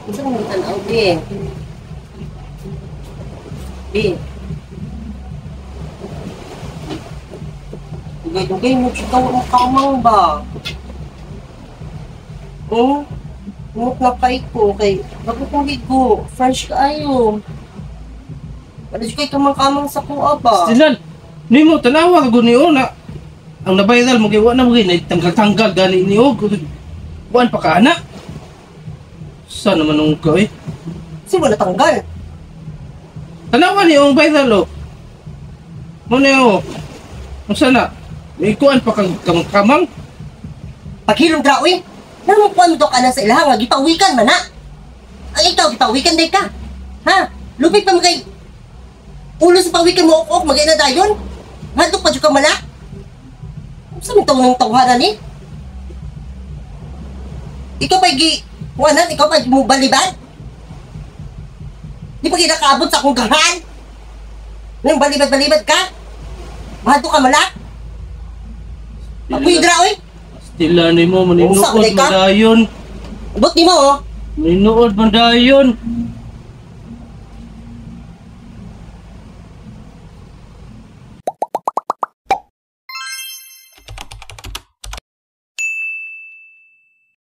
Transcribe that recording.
Unsa man tanaw, be? Be. Dugay-dugay mo siya ang kamang ba? Oh, Muk na kay ko kay bago kong ligo, fresh kaayo. Wala siya kay kamang-kamang sa kuha ba? Stilan, nimo tanawa ka guni na. Ang nabayral mo kay wa na mo kay tanggal-tanggal gani ni og. Kuan pa ka ana. Sa naman nung ka eh. Kasi wala tanggal. Tanawa ni ang viral oh. Mo na oh. Unsa na? May kuan pa kang kamang-kamang. Paghilom dra oy. Namo kuan mo ka na sa ilaha nga gipawikan man na. Ang ikaw gipawikan day ka. Ha? Lupit pa mo kay ulo sa pawikan mo ok magay na dayon. Hadlok pa jud ka mala. Unsa man tawong tawhana ni? Ikaw pa gi kuanan, ikaw pa mo balibad. Di pa kinakaabot sa akong gahan. Nang balibad-balibad ka. Mahadlok ka mala. Apoy dra oy. Stila nimo Unsa, maninuod ulay ka? man dayon. Abot nimo oh. Maninuod man dayon.